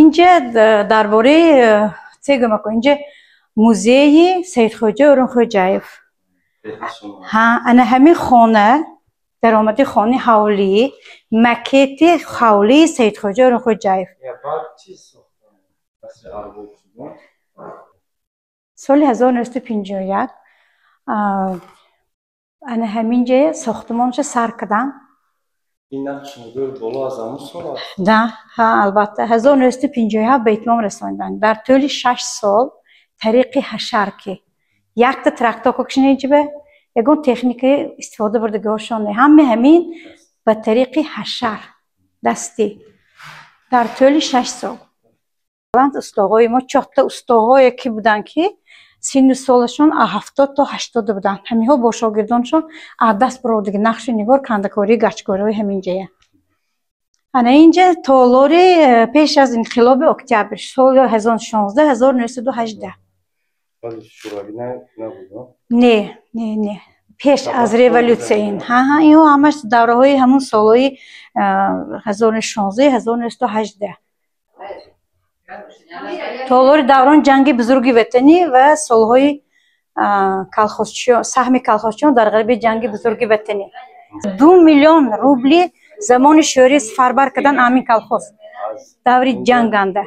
Инҷа дар бораи це гумако, инҷа музейи Саидхоҷа Орунхоҷаев. Ҳа, ана ҳамин хона, даромади хони ҳавлӣ, макети ҳавлии Саидхоҷа Орунхоҷаев. Соли 1951 ана ҳамин ҷая сохтмонша сар карданд. Ин нақши нигори боло аз ҳамун сол аст? Да, ҳа, албатта. 1957 ба итмом расонданд. Дар тӯли 6 сол тариқи ҳашарки. Якта трактор кокшинеҷиба, ягон техникаи истифода бурдагиҳошон не. Ҳаме ҳамин ба тариқи ҳашар, дастӣ. Дар тӯли 6 сол. Устоҳои мо чорта устоҳое ки буданд, ки синну солашон 70 то 80 буданд. Ҳаминҳо бо шогирдоншон аз даст буродиги нақши нигор, кандакории гачкориҳои ҳамин ҷая. Ана инҷа толори пеш аз инқилоби октябр, соли 1916, 1918. Вале шӯравӣ набуд? Не, не, не. Пеш аз революсия ин. Ҳа, инҳо ҳамаш давраҳои ҳамун солҳои 1916, 1918. Толори даврони ҷанги бузурги ватанӣ ва солҳои колхозчиён, саҳми колхозчиён дар ғалабаи ҷанги бузурги ватанӣ. 2 миллион рубли замони шӯравӣ сафарбар кардан ҳамин колхоз. Даври ҷанганда.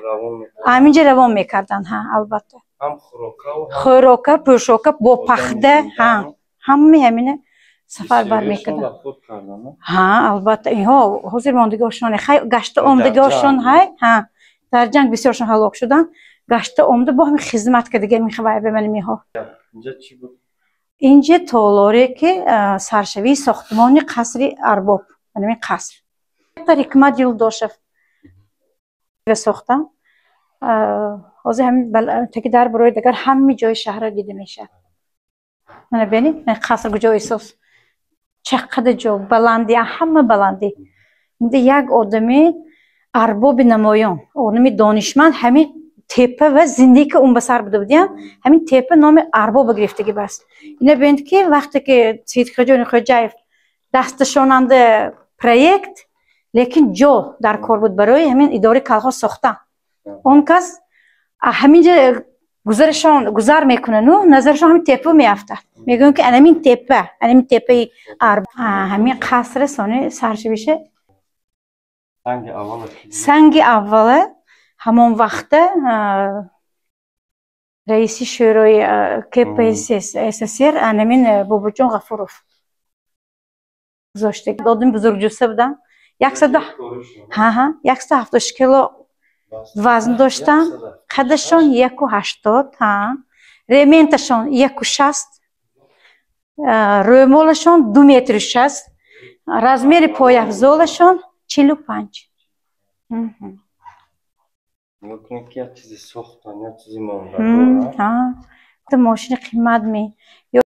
Ҳаминҷа равон мекарданд, ҳа, албатта. Ҳам хӯрокаву Хӯрока, пӯшока бо пахта, ҳа, ҳамаи ҳамина сафарбар мекарданд. Вафот карданд? Ҳа, албатта, инҳо ҳозир мондагиҳошон, хай, гашта омдагиҳошон, ҳай, ҳа, дар ҷанг бисёршон ҳалок шуданд. Гашта омда бо ҳамин хизмат кардага мехавай ба ман меҳо. Инҷа чӣ буд? Инҷа толоре ки саршавии сохтмони қасри арбоб, ҳамин қаср. Ҳикмат Юлдошев сохтан. Ҳозир ҳамин таки дар бурои дигар ҳами ҷои шаҳра дида мешавад. Мана бинед, қаср куҷо эҳсос. Чаққадар ҷо баландӣ, ҳама баландӣ. Инда як одами арбоби намоён, одами донишманд ҳамин тепа ва зиндагӣ ки ун ба сар буда будиям, ҳамин тепа номи арбоба гирифтагӣ баст. Ина бинед, ки вақте ки Саидхоҷа Хоҷаев дасташонанда проект, лекин ҷо дар кор буд барои ҳамин идораи колхоз сохтан. Он кас ҳаминҷа гузарашон гузар мекунану назарашон ҳамин тепа меафтад. Мегӯянд, ки анамин тепа, анамин тепаи арб, ҳамин қасри сони саршавиша. Санги аввала? Санги аввала ҳамон вақта раиси шӯрои КПСС СССР анамин Бобоҷон Ғафуров гузошта. Одами бузургҷусса буданд. Яксаду ҳа, 176 кило вазн доштанд, қадашон 1,80, ҳа, ременташон 1,60, рӯмолашон 2 метру 60, размери пойафзолашон 45. Нигоҳ кунед, ки як чизи сохтан, як чизи мондагор. Мошини қимат ме ё